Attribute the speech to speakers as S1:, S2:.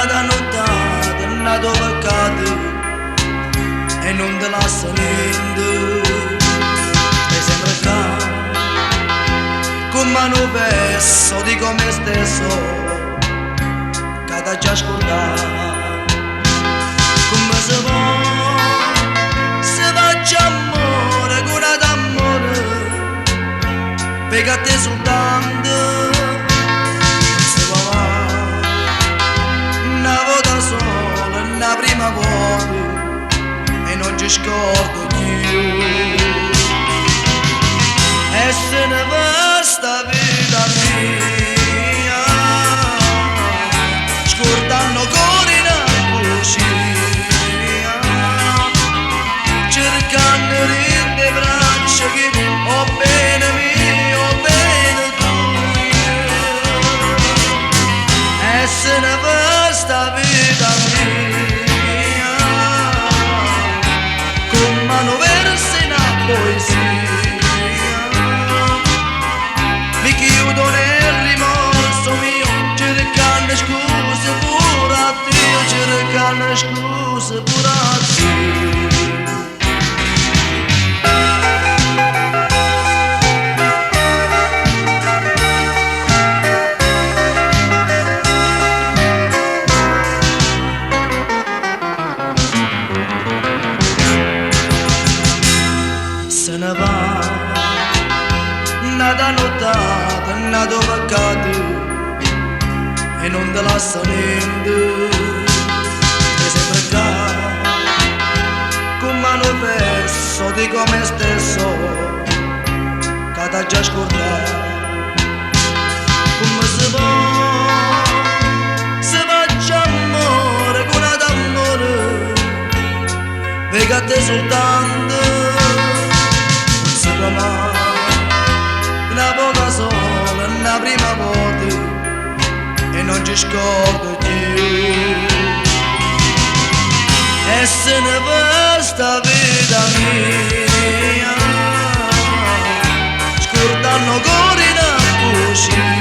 S1: N'ata nuttata, n'ato peccato e nun te lassa niente. Stai sempre ccà, comme a nu verso dico a me stesso ca t'aggia scurdà. Comme se po', si faccio ammore cu n'ato ammore, veco a te sultanto, nun se po' mai. Na vota sola, na prima volta e non ci scordo più. E se ne va sta vita mia, scordando ancora una bugia, cercando dint' 'e braccia chi 'o bene mio, 'o bene tujo. E se ne va sta vita mia, comme a nu verso 'e na poesia. Mi chiudo nel rimorso mio, cercando scuse pure a Dio, cercando scuse pure a Dio. Se ne va n'ata nuttata, n'ato peccato e nun te lassa niente. Stai sempre ccà, comme a nu verso dico a me stesso ca t'aggia scurdà. Comme se po', si faccio ammore cu n'ato ammore, veco a te sultanto, nun se po' mai. Na vota sola, na prima volta e non ci scordo più. E se ne va sta vita mia, scordando ancora una bugia.